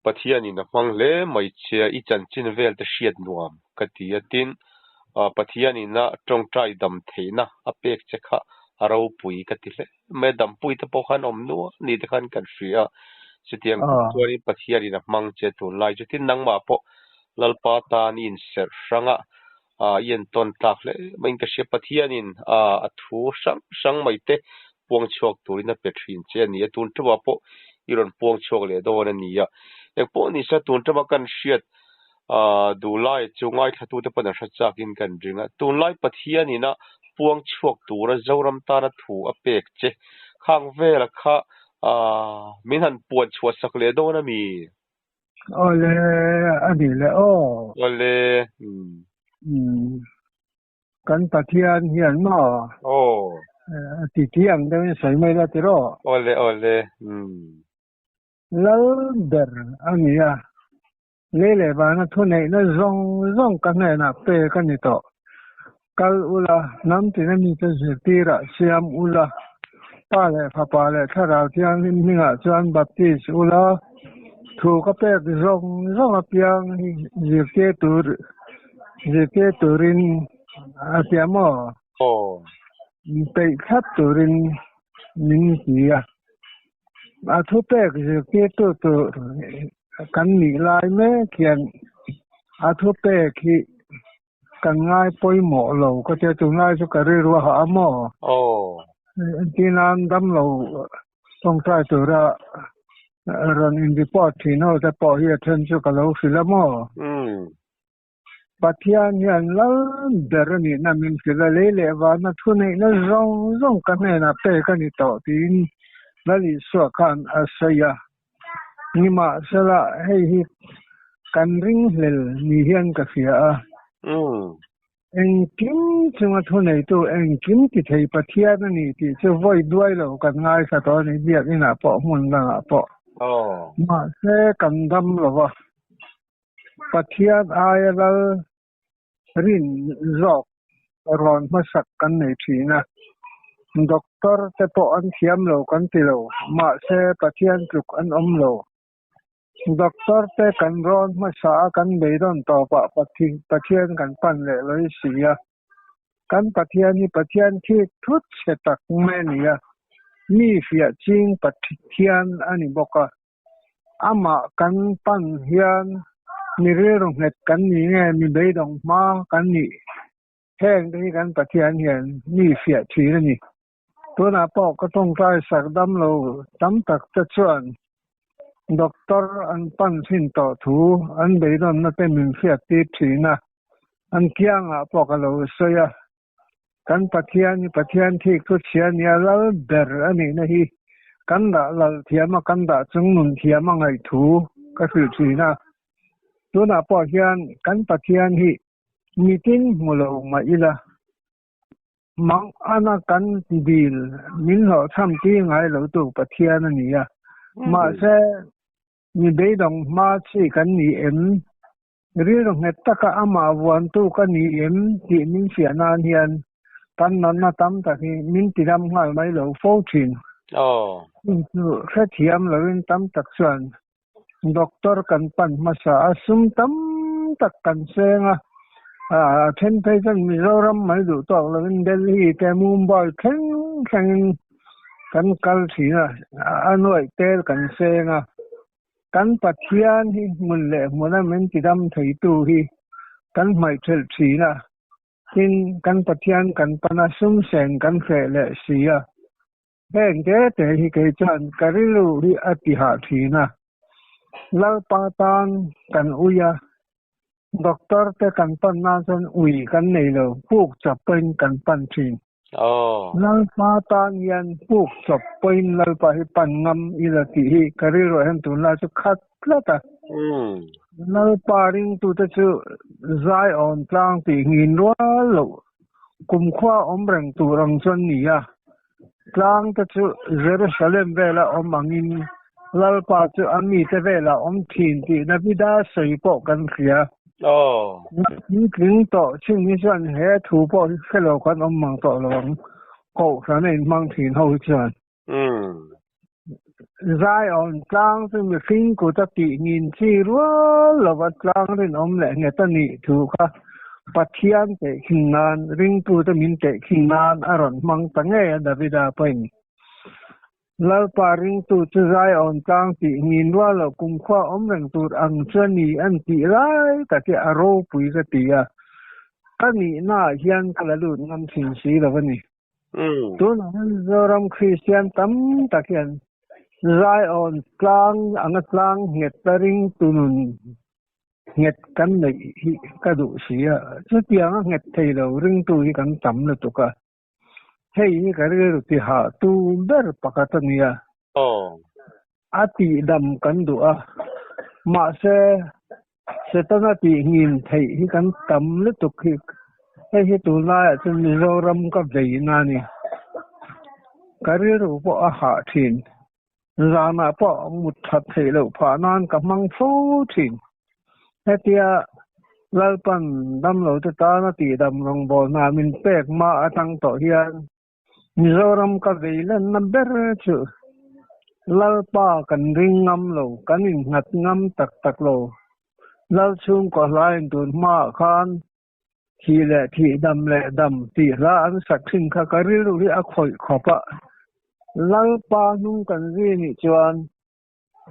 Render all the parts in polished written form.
Pathianin a hmang hle mai che a, i chanchin vel te hriat nuam ka ti a, tin, Pathianin a tawngtai dam theihna a pek che kha a ropui ka ti hle mai a, dampui te pawh khan awm nual ni te khan kan hria a, chutiang khawp chuanin Pathianin a hmang che tunlai chu, tin nangmah pawh Lalpa tan i inserh hrang a, i entawn tlak hle maiin ka hria, Pathianin a thu hrang hrang mai te puang chhuak turin a pe thin che a ni a, tun ṭumah pawh i rawn puang chhuak leh dawn a ni a, engpawh ni se tun ṭuma kan hriat duhlai chu ngaithlatute pawn an hre chakin kan ring a, tunlai Pathianin a puang chhuak tura Zoram tana thu a pek che khang vela kha min han puan chhuah sak leh dawn a mi? Awle, a nih leh aw. Awle, umm. Kan Pathian hian maw? Aw. A ti ti ang deuhin sawi mai la tiraw? Awle, awle, umm. Lal ber a ni a, lei leh vana thuneihna zawng zawng ka hnenah pek a ni tawh. Kal ula, hnam tina mite zirtirah siam ula, Pa leh Fapa leh Thlarau Thianghlim hmingah chuan baptis ula, thu ka pek zawng zawng apiang hi zirtir tur zirtir turin a tia maw? Aw. Peih thlap turin min ti a. A thupek zirtirtu tur kan nih lai mek hian a thupek hi Kan ngai pawimawh lo ka tia tunlai chu ka rilru a hah a maw? Aw. Entirnan damlo tawngtai tura rawn in report thin ho te pawh hi a then chu ka lo hrilh a maw? Umm. Pathian hian lal ber a nihna min hrilh a, lei leh vana thuneihna zawng zawng ka hnenah pek a ni tawh tiin Lal Isua khan a sawi a. Nimahsela, hei hi kan ringhlel ni hian ka hria a. Engkim chunga thuneitu, engkim ti thei Pathian a ni tih chu vawi duai lo kan ngaithla tawh a ni, biakinah pawh hmun dangah pawh. Mahse, kan dam lo va, Pathian aia lal rin zawk rawn hmasak kan nei thin a, doctor te pawh an thiam lo kan ti lo, mahse Pathian tluk an awm lo. Doctor te kan rawn hmasa a kan beidawn tawpah Pathian kan pan leh lawih si a, kan Pathian hi Pathian thik thut chhe tak mai a ni a, mi fiah ching Pathian a ni bawk a. Amah kan pan hian mi rilru nghet kan ni nge mi beidawng hma kan nih heng te hi kan Pathian hian mi fiah thin a ni. Tunah pawh ka tawngtai sak dam lo tam tak te chuan doctor an pan thin tawh thu an beidawnna te min hriat tir thin a, an kiangah pawh ka lo sawi a. Kan Pathian hi Pathian thik thu chhia nia lal ber a nihna hi kan dah lal thiam a, kan dah chung nun thiam a ngaih thu ka hrilh thin a. Tunah pawh hian kan Pathian hi mitin hmu lo mah ila, mang ana kan dil min hlawhchham tir ngai lo tu Pathian a ni a. Mahse, mi beidawng hma chi kan ni em? Rilru nghet taka amah vuantu ka ni em tih min fiah nan hian kan natna tam tak hi min tidam nghal mai lo fo thin. Heng chu hrethiam loin tam tak chuan doctor kan pan hmasa a, sum tam tak kan seng a, a then phei chuan Mizoram mai duh tawk loin Delhi te Mumbai thleng thlengin kan kal thin a, a nuaih tel kan seng a. Kan Pathian hi hmun leh hmuna min tidam theitu hi kan hmaih thelh thin a, tin, kan Pathian kan pana sum seng kan hreh leh si a. Heng te te hi kei chuan ka rilru hi a ti hah thin a. Lalpa tan kan ui a, doctor te kan pan nan chuan ui kan nei lo, puk chawp pawhin kan pan thin. Lalpa tan hian puk chawp pawhin Lalpa hi pan ngam ila tih hi ka rilruah hian tunlai chu khat tlat a. Lalpa ringtute chu Zion tlang tih nghin rual loh kumkhua awm reng tur ang chuan ni a. Tlang te chu Jerusalem vela awm angin Lalpa chu a mite velah awm thin tih Davida sawi pawh kan hria. Tling tawh chin hi chuan he thu pawh hi hre lo kan awm mang tawh lo ang. Kohhran a inhmang thin ho hi chuan. Zion tlang chu mihring kuta tih ngin chi rual lova tlang rinawm leh nghet a nih thu kha Pathian tehkhin nan, ringtute min tehkhin nan a rawn hmang ta ngei a Davida pawhin. Lalpa ringtu chu Zion tlang tih ngin rual loh kumkhua awm reng tur ang chu a ni an tih lai tak hi a ropui ka ti a, ka nihnaah hian ka la lut ngam thin si lo a ni. Tunah hian Zoram Kristian tam tak hian Zion tlang anga tlang nghet a ringtu nun nghet kan neih hi ka duh si a, chutianga nghet thei lo ringtu hi kan tam lutuk a, hei hi ka rilru ti hah tu ber pakhat a nia. A tihdam kan duh a, mahse Setana tih nghin theih hi kan tam lutuk hi hei hi tunlaiah chuan Mizoram ka vei na a ni. Ka rilru pawh a hah thin. Zanah pawh mut that theih loh phah nan ka hmang fo thin. Hetia Lalpan damlo te tana tihdam rawngbâwl hna min pek hma atang tawh hian Mizoram ka vei lenna ber chu Lalpa kan ring ngam lo, kan innghat ngam tak tak lo. Lal chhungkaw hlain tun hmaah khan thih leh thih, dam leh dam tih hla an sak thin kha ka rilru hi a khawih khawp a. Lalpa hnung kan zui nih chuan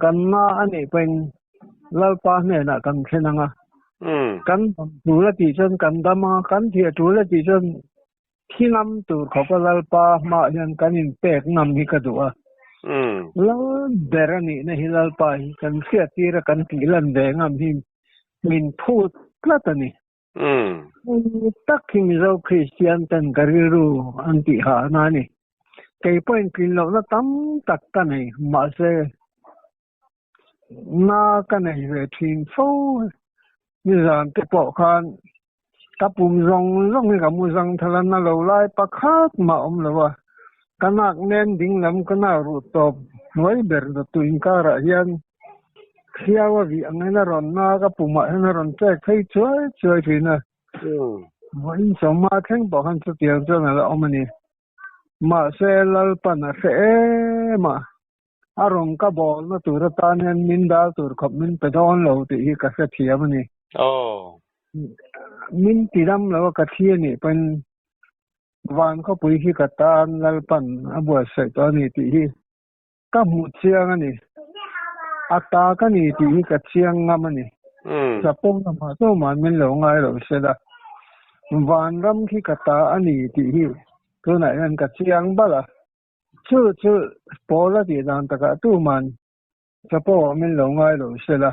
Kan na a nih pawhin Lalpa hnenah kan thlen ang a, kan dam tul a tih chuan kan dam ang a, kan thiah tul a tih chuan thi ngam tur khawpa Lalpa hmaah hian kan inpek ngam hi ka duh a. Lal ber a nihna hi Lalpa hi kan hriattir a, kan tih lan ve ngam hi min phut tlat a ni. Hei tak hi Mizo Kristian ten ka rilru an tih hahna a ni. Kei pawhin tlin lohna tam tak ka nei, mahse na ka nei ve thin fo. Nizan te pawh khan ka pum zawng zawng hi ka mu zang thal a, na lo lai pakhat mah awm lo a. Ka nak nen ding lam ka nak ruh tawp hnuai ber dawttu inkarah hian Hriau a vih ang in a rawn na ka pumah hian a rawn ṭek phei chuai chuai ṭhin a. Vawiin sawma thleng pawh khan chutiang chuan a la awm a ni. Mahse Lalpan a hre em a, a rawn ka bawlna tur atan hian min dal tur khawp min pe dawn lo tih hi ka hrethiam a ni. Min ti dam lo a ka thi a nih pawhin van khawpui hi ka tan Lalpan a buatsaih tawh a ni tih hi Ka hmuh chiang a ni. A ta ka ni tih hi ka chiang ngam a ni. Chapo lamah tumah min lo ngai lo sela, vanram khi ka ta a ni tih hi tunah hian ka chiang balh a. Chu chu pawl a tih dan takah tuman chapo ah min lo ngai lo sela,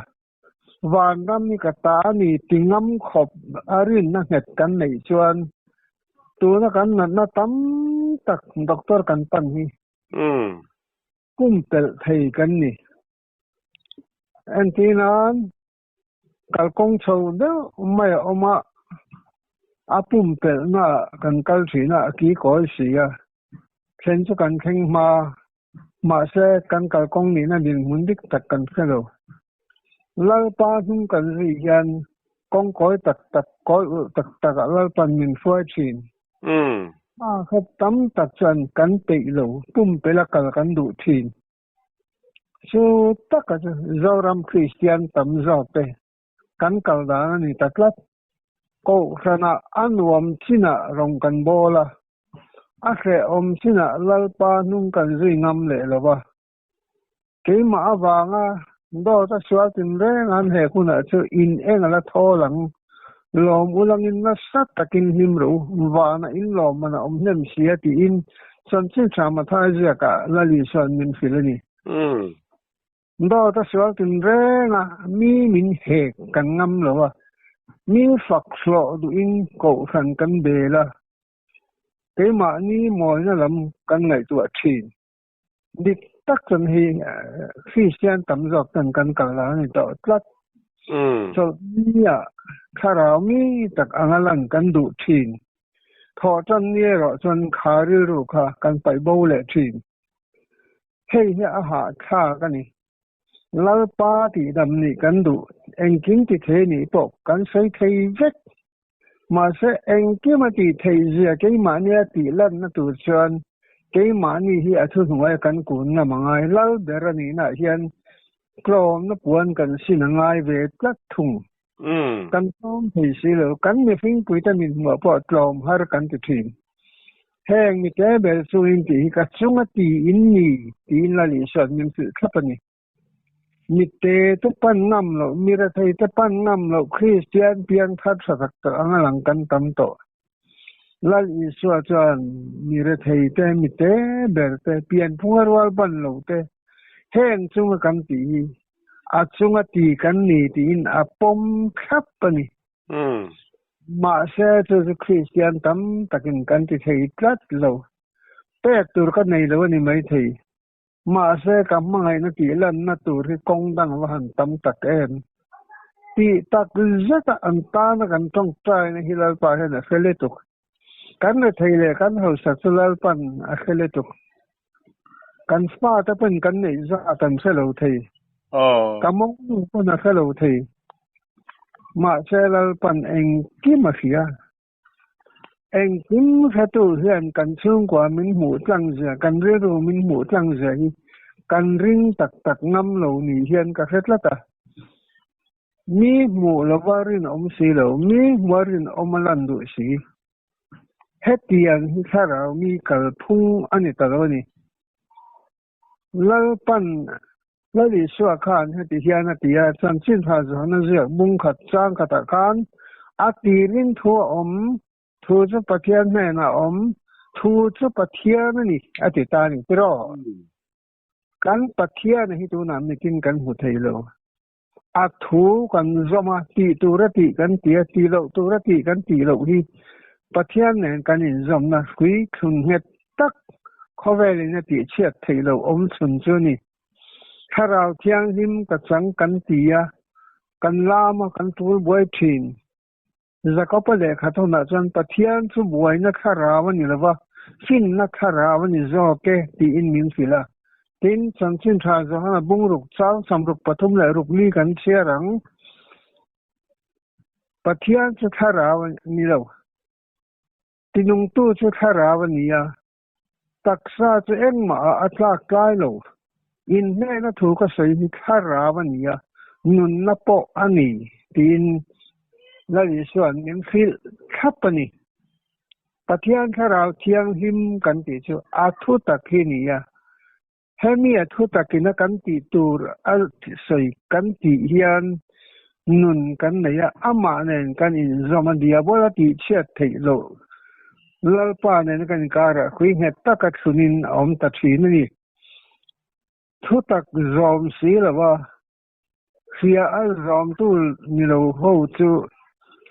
vanram hi ka ta a ni ti ngam khawp a rinna nghet kan neih chuan tuna kan natna tam tak doctor kan pan hi Pumpelh thei kan ni. Entir nan kalkawng chho deuh mai a awm a, a pumpelhna kan kal thin a, a ki kawi si a, thlen chu kan thleng hma, mahse kan kalkawng nihna dinhmun dik tak kan hre lo. Lalpa hnung kan zui hian kawng kawi tak tak, kawi ulh tak takah Lalpan min hruai thin. A khat tam tak chuan kan peih lo, pumpelh a kal kan duh thin. Chu taka chu Zoram Kristian tam zawk te kan kal dan a ni ta tlat. Kohhranah a nuam chinah rawn kan bawl a, a hrehawm chinah Lalpa hnung kan zui ngam leh lo va. Keimah avanga dawt a sual tinreng an hek hunah chu in eng a la thawl ang. Lawm ulangin nasa takin hlim rawh u, vanah in lawmman a awm hnem si a tiin chanchin tha Mathai ziakah Lali chuan min hrilh a ni. Dawt a sual tinreng a, mi min hek kan ngam lo a, mi fak hlawh duhin kohhran kan bel a, keimahni mawina lam kan ngaihtuah thin. Dik tak chuan hei Kristian tam zawk chuan kan kal dan a ni tawh tlat. Chawlhni ah thlarau mi tak anga lan kan duh thin. Thawh tan ni erawh chuan kha rilru kha kan paih bo leh thin. Hei hi a hahthlak a ni. Lalpa tihdam nih kan duh, engkim ti thei nih pawh kan sawi thei vek. Mahse, engkim a tih theih zia keimahnia tih lanna tur chuan Keimahni hi a thuhnuaia kan kun ngam a ngai. Lal ber a nihnaah hian tlawmna puan kan sin a ngai ve tlat thung. Kan tlawm thei si lo. Kan mihringpuite min hmuah pawh tlawm har kan ti thin. Heng mite ber chungin tih hi ka chunga ti in ni tiin Lal Isua'n min hrilh thlap a ni. Mitte te pan ngam loh, mi rethei te pan ngam loh Kristian piang thar tha tak tak anga lang kan tam tawh. Lal Isua chuan mi rethei te, mite ber te, pianphunga rual ban lo te heng chunga kan tih hi a chunga ti kan ni tiin a pawm thlap a ni. Mahse chu chu Kristian tam takin kan ti thei tlat lo. Pek tur ka nei lo a ni maithei. Mahse, ka hmangaihna tih lanna tur hi kawng dang va han tam tak em? Tih tak zeta an tana kan tawngtaina hi Lalpa hian a hre lutuk. Kan rethei leh kan hausa chu Lalpan a hre lutuk. Kan fate pawhin kan neih zat an hre lo thei. Ka mawngnu pawn a hre lo thei. Mahse, Lalpan engkim a hria. Engkim hretu hian kan chhungkua min hmuh tlang zia, kan rilru min hmuh tlang zia hi kan ring tak tak ngam lo ni hian ka hre tlat a. Mi hmuh lova rinawm si lo, mi hmuha rinawm a lan duh si. Hetiang hi thlarau mi kalphung a ni ta lo a ni. Lalpan Lal Isua khan heti hian a ti a, Chanchin tha zawhna ziak bung khat chang khatah khan a tirin thu a awm, thu chu Pathian hnenah a awm, thu chu Pathian a ni a ti ta a ni tiraw? Kan Pathian hi tunah mitin kan hmu thei lo. A thu kan zawm a, tih tur a tih kan ti a, tih loh tur a tih kan tih loh hi Pathian nen kan inzawmna hrui thlun nghet tak khawvelin a tihchhiat theih loh awm chhun chu a ni. Thlarau Thianghlim ka chang kan ti a, kan lam a, kan tul buai thin. Jakob-a lehkha thawnah chuan Pathian chu buaina thlarau a ni lo va, finna thlarau a ni zawk e tiin min hrilh a. Tin, chanchin tha Johana bungruk chang samruk pathum leh rukli kan chhiar ang. Pathian chu thlarau a ni lo. Tinungtu chu thlarau a ni a, taksa chu engmah ah a tlak tlai lo. Inhnehna thu ka sawi hi thlarau a ni a, nunna pawh a ni, tiin Lal Isua'n min hrilh thlap a ni. Pathian Thlarau Thianghlim kan tih chu a thu tak hi a ni a, Hemi a thu takina kan tih tur a sawi kan tih hian nun kan nei a, amah nen kan inzawm a, diabola tihchhiat theih loh Lalpa nena kan inkarah hrui nghet taka thlunin a awm ta thin a ni. Thu tak zawm si lova hria a zawmtu ni lo ho chu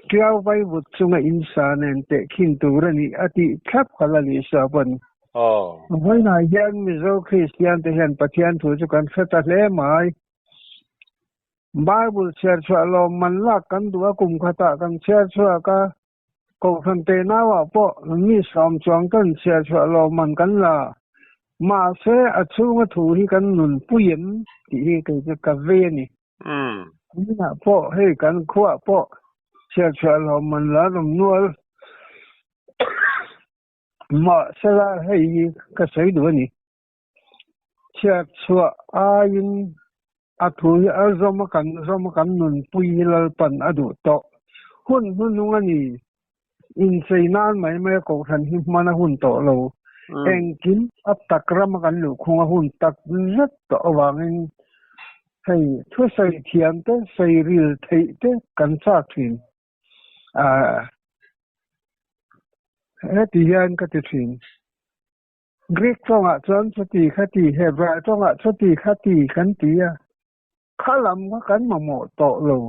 Tiau vaivut chunga insa nen tehkhin tur a nih a tih thlap kha la ni sa pawn. Vawiinah hian Mizo Kristian te hian Pathian thu chu kan hre ta hle mai. Bible chhiar chhuah lawmman lak kan duh a, kum khatah kan chhiar chhuak a, Kohhran te nauah pawh mi sawm chuang ten chhiar chhuah lawmman kan la. Mahse a chhunga thu hi kan nunpui em tih hi kei chu ka vei a ni. Tunah pawh hei kan khuah pawh chhiar chhuah lawmman la rawm nual mahse la hei hi ka sawi duh a ni. Chhiar chhuah aiin a thu hi a zawm a kan zawm a kan nunpui hi Lalpan a duh tawh. Hun hnuhnung a ni. Inchei nan mai mai a kohhran hi hman a hun tawh lo. Engkim a tak ram a kan luhkhung a hun tak zet tawh avangin hei thusawi thiam te, sawi ril theih te kan chak thin. Heti hian ka ti thin. Greek tawngah chuan chuti khati, Hebrai tawngah chuti khati kan ti a, kha lam kha kan mamawh tawh lo.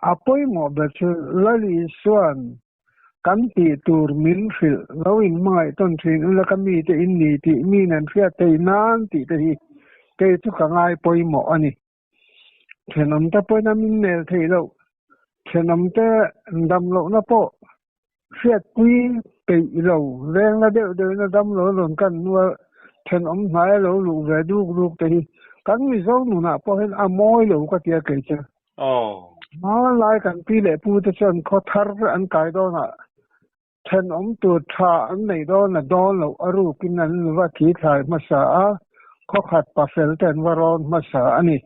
A pawimawh ber chu Lal Isua'n kan tih tur min hrilh lo in hmangaih tawn thin ula ka mite in ni tih mi nan hriat theih nan tih te hi kei chu ka ngai pawimawh a ni. Thenawmte pawhin a min nel theih loh, thenawmte dam lohna pawh hriatpui peih lo, vengna deuh deuhin a dam lo rawn kan hnua thenawm hnai a lo luh ve duk duk te hi kan Mizo nunah pawh hian a mawi lo ka ti a kei chu. Hmanlai kan pi leh pu te chuan khaw thar an kai dawnah. Thenawm tur tha an nei dawn a dawn loh a rukin an va thithlai hmasa a, khawkhat pafel te an va rawn hmasa a ni.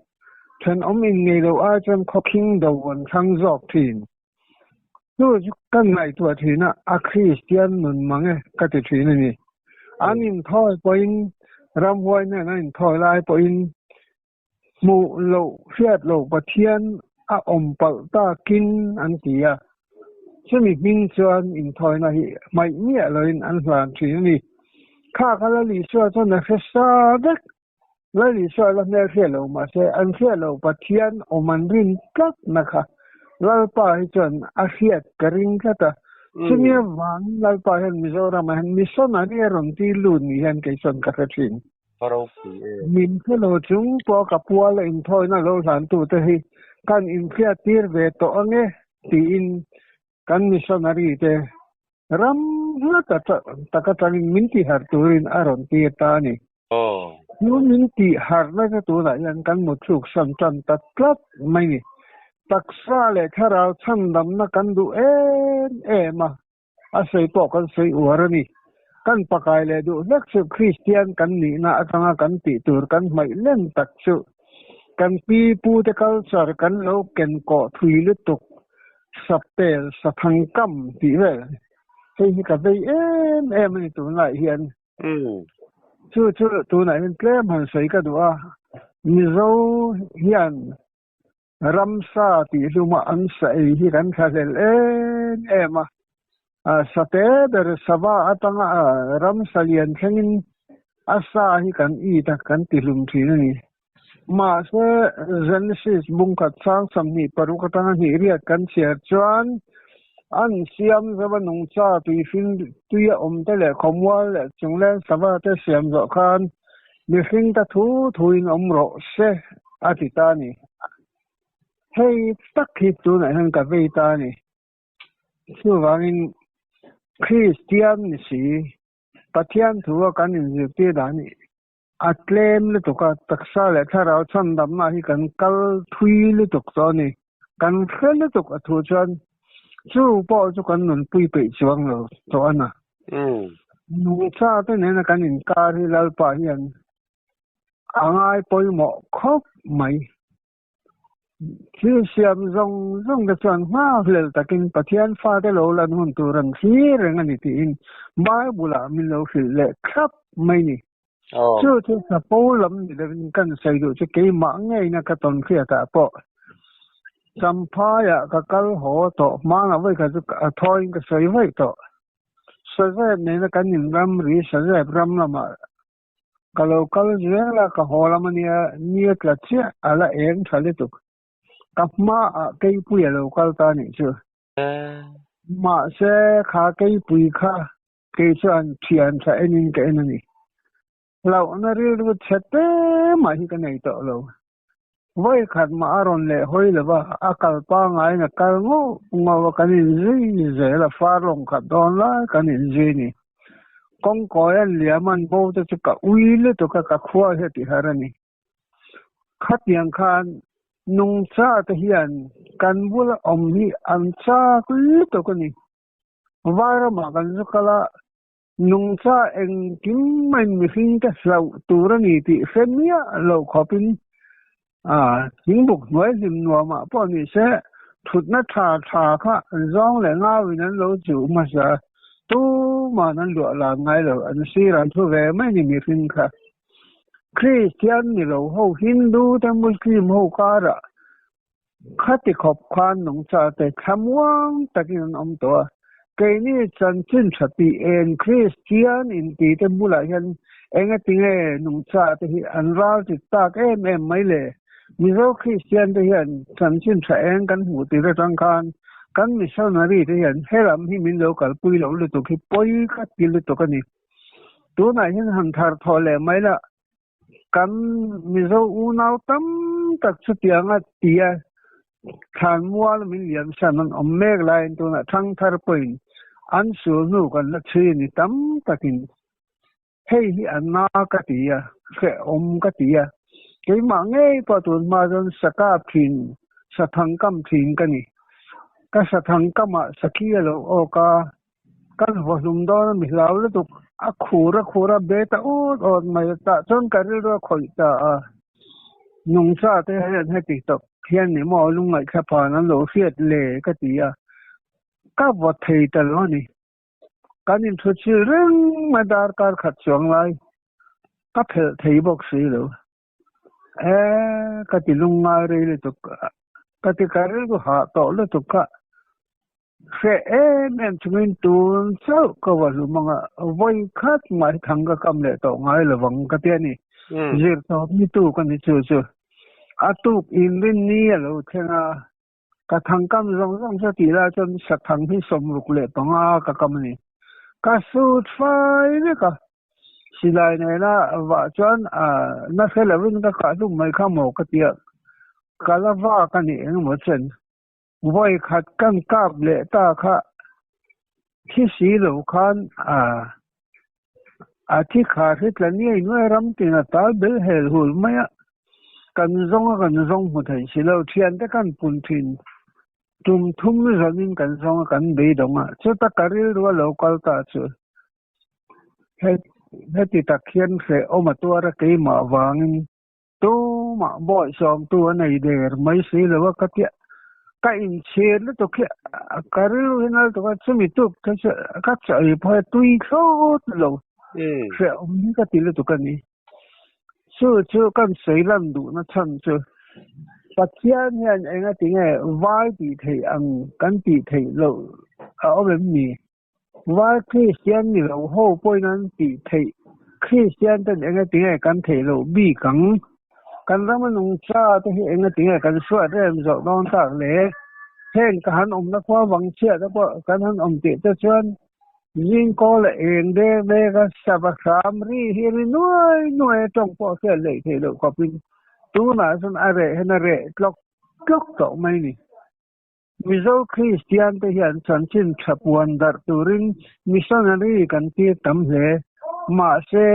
Thenawm inngei loh ai chuan khawkhing do an thlang zawk thin. Chu chu ka ngaihtuah thin a, a Kristian nun mang e ka ti thin a ni. An inthawi pawhin, ramhuai hnen an inthawi lai pawhin Hmuh loh hriat loh Pathian a awm palh takin an ti a, chumi hming chuan inthawina hi hmaih miah loin an hlan thin a ni. Kha kha Lal Isua chuan a hre sa vek. Lal Isua la hmel hriat loh mahse an hriat loh Pathian awm an rin tlat na kha Lalpa hi chuan a hriat ka ring tlat a. Chumi avangin Lalpa hian Mizoramah hian missionary a rawn ti lut ni hian kei chuan ka hre thin. Va ropui em. Min hre lo chung pawh ka puala inthawina lo hlantute hi kan inhriattir ve tawh ang e tiin kan missionary te ram hla tak atangin min tihharh turin a rawn tir ta a ni. Chu min tihharhna chu tunah hian kan muthluk san tan ta tlat mai ni. Taksa leh thlarau chhandamna kan duh em em a. A sawi pawh kan sawi uar a ni. Kan pakai leh duh hlek chu Kristian kan nihna atanga kan tih tur kan hmaih len tak chu kan pi pute culture kan lo ken kawh thui lutuk, sapel, sathangkam tih vel hei hi ka vei em em a ni tunlai hian. Chu chu tunah hian tlem han sawi ka duh a, Mizo hian Ramsa tih hluma an sa ei hi kan thlahlel em em a, sate ber sava atanga ramsa lian thlengin a sa hi kan it a, kan ti hlum thin a ni. Mahse, Genesis bungkhat sang 26 atanga hnih riat kan chhiar chuan an siam zova nungcha tuifin tuia awmte leh khawmual leh chungleng sava te siam zawh khan Mihring ta thu thuin awm rawh se a ti ta a ni. Hei tak hi tunah hian ka vei ta a ni. Chuvangin Kristian ni si, Pathian thu a kan inzirtir dan hi a tlem lutuk a, taksa leh thlarau chhandamna hi kan kal thui lutuk tawh a ni. Kan hre lutuk a thu chuan chu pawh chu kan nunpui peih chuang lo tawh a na. Nungcha te nena kan inkar hi Lalpa hian a ngai pawimawh khawp mai. Thil siam zawng zawng te chuan nghakhlel takin Pathian fate lo lan hun tur an thlir reng a ni tiin Bible ah min lo hrilh leh thlap mai ni. Chu chu chapo lam ni lovin kan sawi duh chu keimah ngeina ka tawn hriatah pawh Champhaiah ka kal haw tawh hmanah vawikhat chu a thawiin ka sawi vaih tawh. Sazep nena kan inramri Sazep ram lamah ka lo kal zel a, ka haw lam ania ni a tla chiah a la eng tha lutuk. Ka hmaah keipui a lo kal ta anih chu. Mahse kha keipui kha Kei chuan thian tha enin ka en a ni. Hlauhna rilru chhe te mah hi ka nei tawh lo. Vawi khat mah a rawn leh hawi lo va, a kal pangaiin a kal ngauh ngauh a, kan inzui zel a, far lawng khat dawn lai kan inzui a ni. Kawngkawi an liam an bo te chu ka ui lutuk a, ka khua hi a ti har a ni. Khatiang khan nungcha te hian kan bula awm hi an chak lutuk a ni. Vairamah kan zu kal a, nungcha engkim maiin mihring te hlauh tur a ni tih hre miah lo khawpin thingbuk hnuai hlim nuamah pawh ni se thutna tha tha kha zawng leh ngauin an lo chuh hmasa a, tuma'n an luah lan ngai lo, an sirah an thu ve mai ni mihring kha. Kristian ni lo ho Hindu te Muslim ho karah Khati khawp khan nungcha te thlamuang takin an awm tawh a, keini chanchin tha tih en Kristian inti te bulah hian engatinge nungcha te hi an ral tit tak em em mai le? Mizo Kristian te hian chanchin tha eng kan hmuh tir atang khan kan missionary te hian helam hi min lo kalpui loh lutuk hi pawi ka ti lutuk a ni. Tunah hian han thar thawh leh mai lah Kan Mizo unau tam tak chutianga tia thlanmual min liam san an awm mek laiin tunah thangthar pawhin an sul hnu kan la chhui a ni tam takin hei hi a na ka ti a, hrehawm ka ti a, keimah ngei pawh tun hma chuan sakap thin, sathang kam thin ka ni. Ka sathang kamah sakhi a lo awk a. Kan vaw hlum dawn a mi hlau lutuk a khur a khur a be ta awt awt mai a tah chuan ka rilru a khawih ta a. Nungcha te hian heti tawp hian ni maw lungngaihthla phan an lo hriat le ka ti a, ka vaw thei ta lo a ni. Kan inthuchil reng mai darkar khat chuang lai ka phelh thei bawk si lo. E ka ti lungngai rei lutuk ka ti ka rilru hah tawh lutuk kha Hreh em em chungin tun chauh ka va hlum anga vawi khat mah hi thang ka kam leh tawh ngai lovang ka ti a ni. Zir tawp ni tu ka ni chu chu. A tuk inrin ni a lo thleng a, ka thang kam zawng zawng chu tih lai chuan sathang hi 65 ka kam a ni. Ka sut fai vek a, silai nena vah chuan na hre lovin ka kah hlum mai kha maw ka ti a, ka la vak a ni engemaw chen. Vawi khat kan kap leh ta kha thi si lo khan a a thi khar hi tla niai nuai ram tin a tal bel hel hul mai a, kan zawng a kan zawng hmu thei si lo, thiante kan pun thin tum thum zawnin kan zawng a kan beidawng a, chuta ka rilru a lo kal ta chu heti tak hian hrehawm a tuar a keimah vangin Tumah bawihsawmtu a nei der mai si lo a, ka tia ka inchhir lutuk hi ka rilru hi nal tuk a, chumi tuk te chu ka chawi pawh hi tui thlawt lo, hrehawm hi ka ti lutuk a ni. Chu chu kan sawi lan duhna chhan chu Pathian hian engatinge vai tih theih ang kan tih theih loh a awm em ni? Vai Kristian ni lo ho pawhin an tih theih Kristian ten engatinge kan theih loh bik ang? Kan rama nungcha te hi engatinge kan hruat rem zawh dawn tak le? Heng ka han awmna khua vang chhiat te pawh kan han awm tih te chuan zingkaw leh eng dek dek a sava hram ri hi ri nuai nuai a tawng pawh hriat leh theih loh khawpin tunah chuan a reh hian a reh tlawk tlawk tawh mai ni. Mizo Kristian te hian chanchin tha puan darh turin missionary kan tir tam hle. Mahse,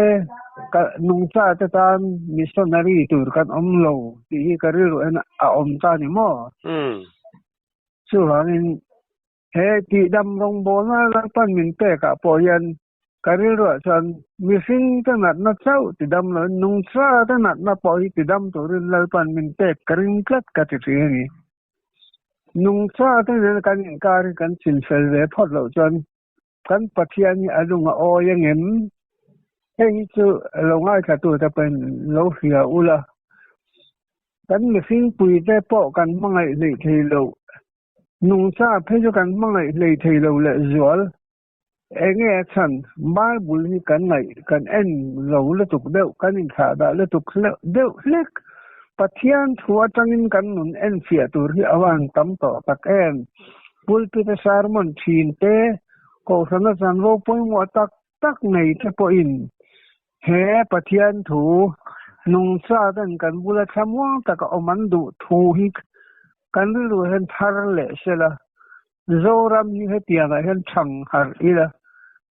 ka nungcha te tan missionary tur kan awm lo tih hi ka rilru en a awm ta ni maw? Chuvangin, he tihdam rawngbawlna Lalpan min pekah pawh hian Ka rilruah chuan mihring te natna chauh tidam loin nungcha te natna pawh hi tidam turin Lalpan min pek ka ring tlat ka ti thin a ni. Nungcha te nen kan inkar hi kan chinfel ve phawt loh chuan kan Pathian hi a lung a awi ang em? Hei hi chu lo ngaithlatute pawhin lo hria ula, kan mihring puite pawh kan hmangaih hleih thei loh, nungcha phei chu kan hmangaih hleih thei lo lehzual. Enge a chhan? Bible hi kan ngaih, kan en lo lutuk deuh, kan inthlah dah lutuk deuh hlek. Pathian thu atangin kan nun en fiah tur hi a van tam tawh tak em? Pulpit a sermon thin te, Kohhrana chanvo pawimawh tak tak nei te pawhin he Pathian thu nungcha ten kan bula thlamuang taka awm an duh thu hi kan rilru hian thar leh sela. Zoram hi hetiangah hian thang harh ila,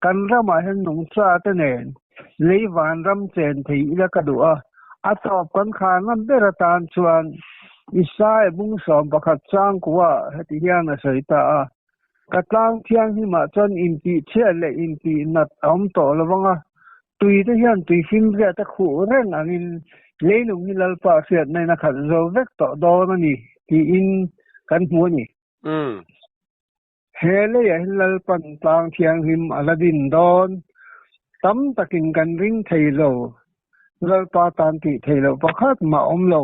kan ramah hian nungcha te nen lei vanram chen thei ila ka duh a, a tawp kan khar ngam ber atan chuan Isaiah bung 11 changkua heti hian a sawi ta a, Ka tlang thianghlimah chuan intih chhiat leh intih nat a awm tawh lo vang a, tui te hian tui fimriat a khuh reng angin leilung hi Lalpa hriatna in a khat zo vek tawh dawn a ni tiin kan hmu a ni. He leiah hi Lalpan tlang thianghlim a la din dawn. Tam takin kan ring thei lo. Lalpa tan tih theih loh pakhat mah awm lo.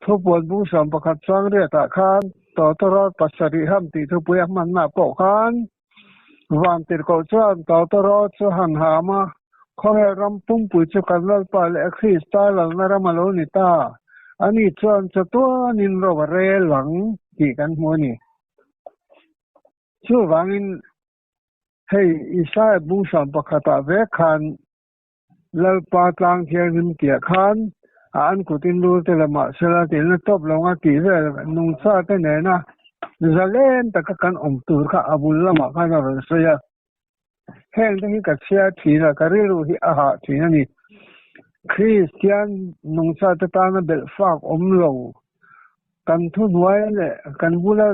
Thupuan bung 11 chuang riatah khan Tawtawrawt pasarih ham tih thupui a hmanna pawh khan Vantirhkoh chuan Tawtawrawt chu han ham a, Khawvel ram pumpui chu kan Lalpa leh Krista lalna ram a lo ni ta. Ani chuan chatuanin ro a rel ang tih kan hmu a ni. Chuvangin hei Isaiah bung 11 ah vek khan Lalpa tlang thianghlim tiah khan a an kutin lur te lamah sela tiin a tawp lo nga tih vel nungcha te nena zalen taka kan awm tur kha a bul lamah khan a rawn sawi a. Heng te hi ka chhiar thin a, ka rilru hi a hah thin a ni. Kristian nungcha te tana belh fak awm lo, kan thuhnuai leh kan bula.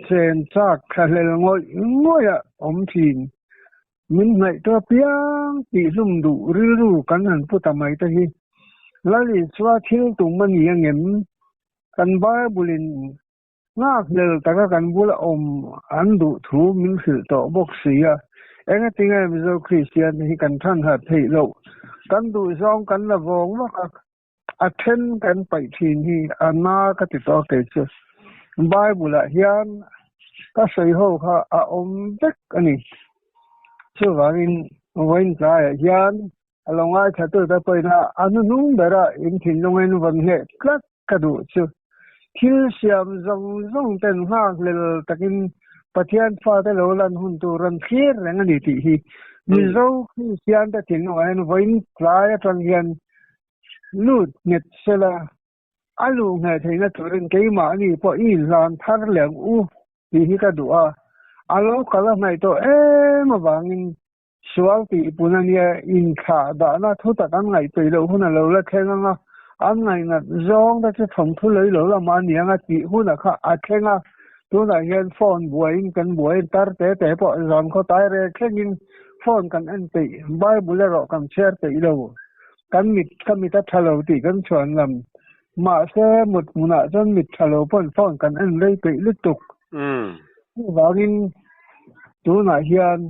Chen chak thlahlel ngawih ngawih a awm thin. Min hnaih apiang tihhlum duh rilru kan han pu ta mai te hi Lal Isua thil tum a ni angem? Kan Bible-in nghakhlel taka kan bula awm an duh thu min hrilh tawh bawk si a. Engatinge Mizo Kristian te hi kan than harh theih loh? Kan duhzawng kan la vawng vak a. A then kan paih thin hi a na ka ti tawh kei chu. Bible ah hian ka sawi ho kha a awm vek a ni. Chuvangin vawiin tlaiah hian a lo ngaithla tu te pawhin a hnuhnung bera in thinlungin vawn ngheh tlat ka duh chu. Thil siam zawng zawng ten nghakhlel takin Pathian fate lo lan hun tur an thlir reng a ni tih hi Mizo Kristian te thinlungah hian vawiin tlai atang hian lut nghet sela a luh ngheh theihna turin keimahni pawh i inhlan thar leh ang u tih hi ka duh a, a lo kal a hnaih tawh em avangin Sual tih pun a nia, inthlah dahna thu tak an ngaihpeih loh hun a lo la thleng ang a, an ngaihnat zawng te chu thawmthu lei lo lamah a ni ang a tih hunah kha a thleng a, tunah hian phone buaiin kan buai tar te te pawh zan khaw tai rel thlengin phone kan en peih, Bible erawh kan chhiar peih lo, kan mit ka mit a tha lo tih kan chhuan lam, mahse mut hmunah chuan mit tha lo pawn phone kan en rei peih lutuk. Chuvangin tunah hian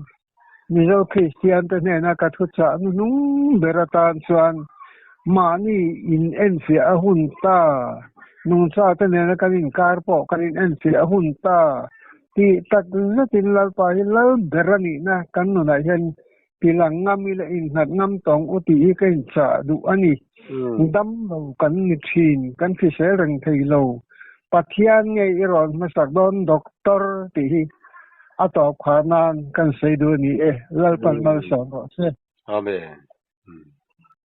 Mizo Kristian te hnena ka thuchah hnuhnung ber atan chuan mahni in enfiah a hun ta, nungcha te nena kan inkar pawh kan in enfiah a hun ta tih tak zetin Lalpa hi lal ber a nihna kan nunah hian tilang ngam ila innghat ngam tawng u tih hi ka inchah duh a ni. Dam lo kan ni thin, kan hrisel reng thei lo. Pathian ngei i rawn hmasak dawn Doctor tih hi A tawp khar nan kan sawi duh a ni e, Lalpan malsawm rawh se. Amen.